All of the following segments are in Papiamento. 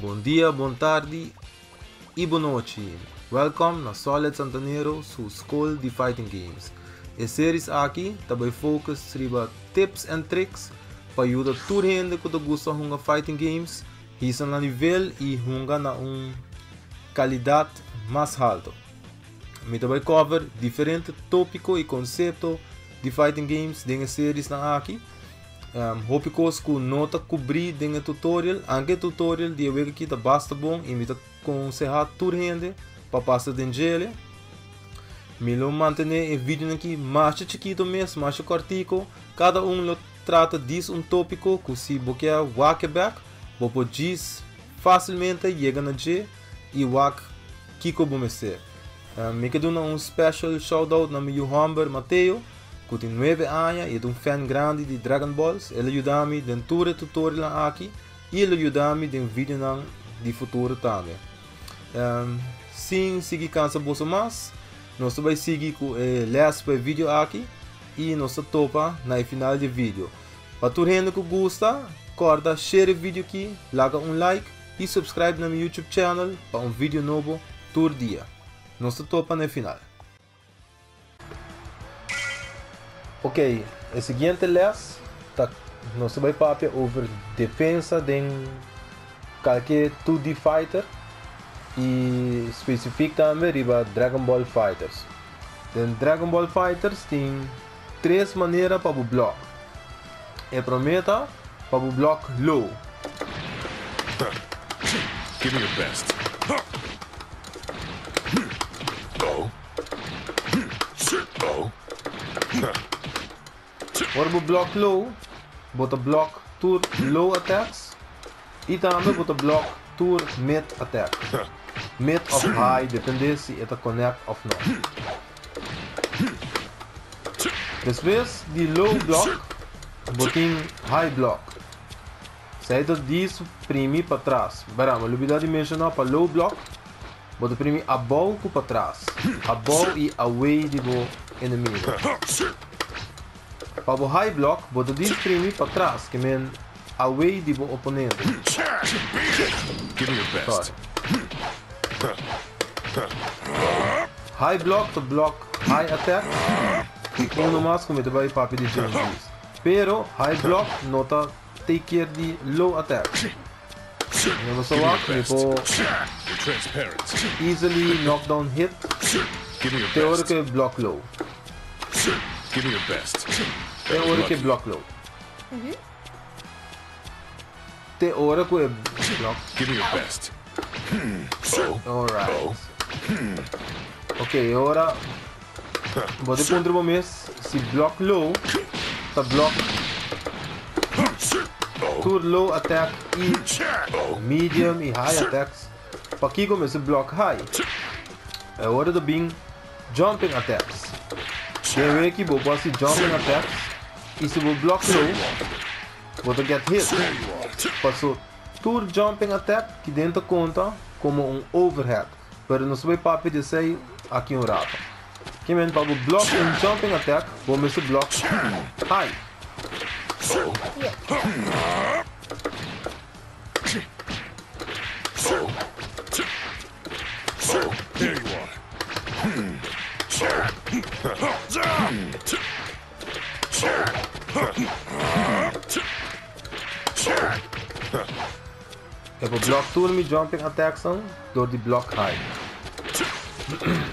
Bon dia, bon tardi y bon nochi. Welcome na Solid Santanero su School di Fighting Games. E series aki ta bay focus riba tips and tricks pa yuda tur hende cu ta gusta hunga fighting games hisa na nivel y hunga na un calidad mas halto. Mi ta bay cover diferente topico y concepto di fighting games den e seriesnan aki. Hopi cos cu no ta cubri den e tutorial, anke e tutorial di e wega aki ta basta bon y mi ta conseha tur hende pa pasa den djele. Mi lo mantene e videonan aki masha chikito mes, masha cortico, cada un lo trata dis un topico cu si bo kier wak e bek, bo por djis facilmente yega na dje y wak kico bo mester. Mi ke duna un special shout out na mi yu homber Mateo cu tin nuebe aña y e ta un fan grandi di Dragon Balls. El a yuda mi den tur e tutorialnan aki y el a yuda mi den videonan di futuro tambe. Sin sigui cansa boso mas, nos ta bay sigui cu e les pa e video aki y nos ta topa na e final di e video. Pa tur hende cu gusta, corda share e video aki, laga un like y subscribe na mi YouTube channel pa un video nobo tur dia. Nos ta topa na e final. Ok, e siguiente les ta nos ta bay papia over defensa den kalke 2D fighter y specifiek tambe riba Dragon Ball Fighters. Den Dragon Ball Fighters tin tres manera pa bo block. E prome ta pa bo block low. Give me your best. Oh. Oh. Ora bo block low, bo ta block tur low attacks y tambe bo ta block tur mid attack. Mid of high, depende si e ta connect of no. Despues di low block, bo tin high block. Esei ta dis primi patras. Bera, mi lubida di menciona pa low block, bo ta primi abou cu patras. Abou y away di bo enemigo. Pa bo high block, bo ta dis primi patras, ke men away di bo oponente. Give me your best. Sorry. High block ta block high attack. Uno mas cu mi ta bay papia di Genesis. Pero high block no ta take care di low attack. Mi bo sa Give me your wak, mi best. por You're transparent. easily knockdown hit Give me your te ora best. cu e block low. Give me your best. Te ora cu e Lucky. block low. Te ora cu e block. Give me your best. Oh. Alright. Oh. Ok, e ora bo ta puntra bo mes si block low ta block Oh. tur low attack y Oh. medium y high attacks. Pakiko mester block high? E ora ta bin jumping attacks. Den weki bo por haci jumping attacks y si bo block low bo ta get hit. Paso tur jumping attack ki den ta conta como un overhead. Pero nos ta bay papia di esey aki un rato. Ke men pa bo block un jumping attack bo mester block high. There you are. E por block tur mi jumping attacks nan door di block high.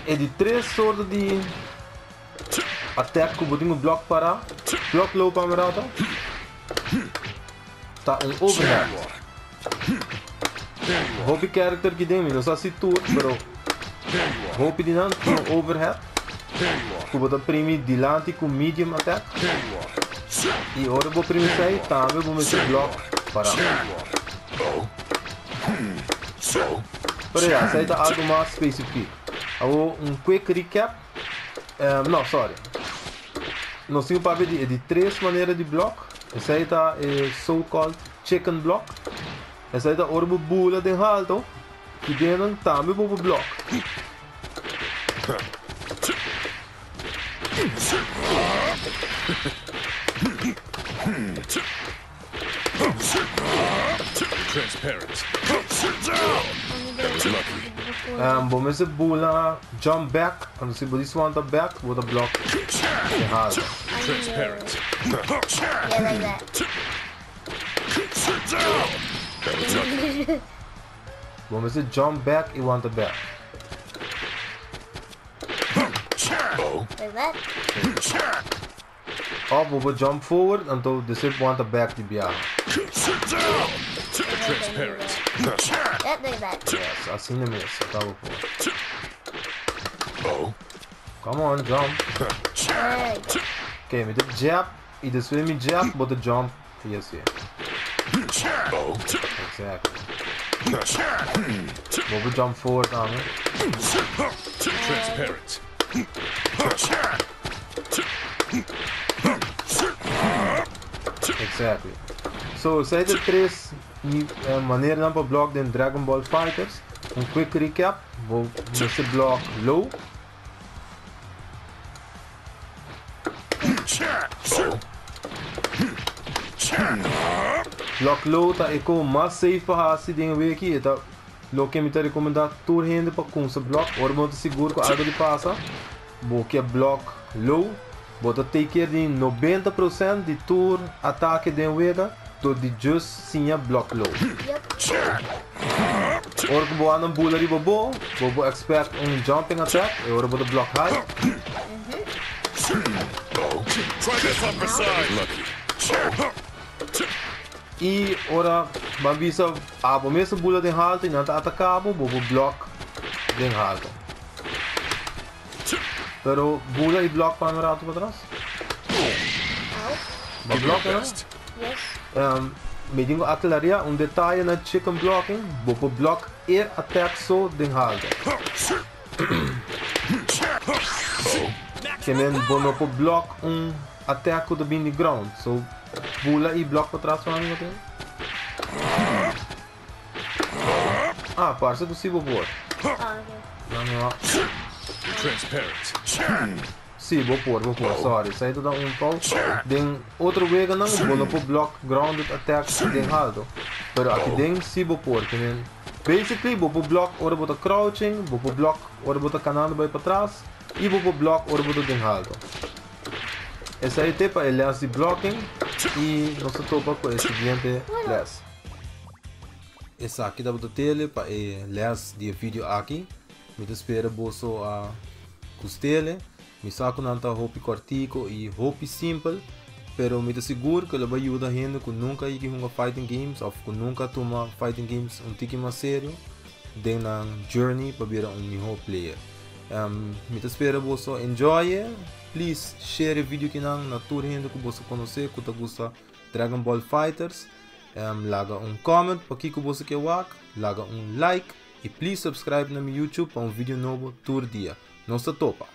E di tres soorten di attack ku bo tin ku block para, block low pa mi rato, ta un overhead. Hopi character ki den mi no sa si tur, pero hopi di nan tin un overhead ku bo ta primi dilanti ku medium attack. Y ora bo primi esei, tambe bo mester block para. Pero ya, esei ta algo mas specifiek. Awo un quick recap. No, sorry. Nos tin un papia di e di tres manera di block. Esei ta e so-called chicken block. Esei ta ora bo bula den halto, ki denan tambe bo por block. Transparent. That was lucky. Bo mester bula jump back, anto si bo di wanta back, bo ta block den halto. Transparent. Yeah, like that. That was lucky. Bo mester jump back y wanta back. Oh. Like that? Of bo por jump forward, anto despues wanta back di biaha. Transparent. Yep, like that. Yes, asina mes, ata bo por. Oh. Come on, jump. There we go. Ok, mi ta jab, y despues mi jab, bo ta jump. Yes, yeah. Oh. Exactly. Bo por jump forward tambe. Transparent. Exactly. So, esey ta tres maneranan pa block den Dragon Ball FighterZ. Un quick recap, bo mester block low. Block low ta e ko mas safe pa hasi den e wiki. E ta loke mi ta recomenda tur hende pa kumsa block. Ora bo no ta sigur ku algo di pasa, bo ke block low, bo ta take care di 90% di tur atake den wega door di just siña block low. Yep. Ora ku bo anda bula riba bo, bo por expect un jumping attack, e ora bo ta block high. Oh. Try this on for size. Lucky. Y ora ban bisa abo mes bula den halto y nan ta ataka bo, bo por block den halto. Pero bula y block pa un rato pa atras. Ow. Ba Give me your block, no? best. Yes. Mi tin ku aclaria un detaye na chicken blocking, bo por block air attack so den halto. Ke men bo no por block un attack ku ta bin di ground. So bula y block pa atras pa mi tin. Ah, parse ku si bo por. Oh, okay. No, no. Transparent. Si, bo por, bo por. Sorry, esei ta da un fout. Den otro weganan bo no por block grounded attack den halto. Pero aki den si bo por. Ke men basically bo por block ora bo ta crouching, bo por block ora bo ta kanando bai patras y bo por block ora bo ta den halto. Esei te pa e les di blocking y nos ta topa ku e siguiente les. Esaki tabata tele pa e les di e video aki. Mi ta spera boso a gustele. Mi sa ku nan ta hopi kòrtiku i hopi simpel, pero mi ta sigur ku lo bai yuda hende ku nunka a yigi hunga fighting games òf ku nunka a tuma fighting games un tiki mas serio den nan journey pa bira un mihó player. Mi ta spera boso enjoy e. Please share e video kinan na tur hende ku boso konosé ku ta gusta Dragon Ball FighterZ. Laga un comment pa kiko boso ke wak, laga un like y please subscribe na mi YouTube pa un video nobo tur dia. Nos ta topa!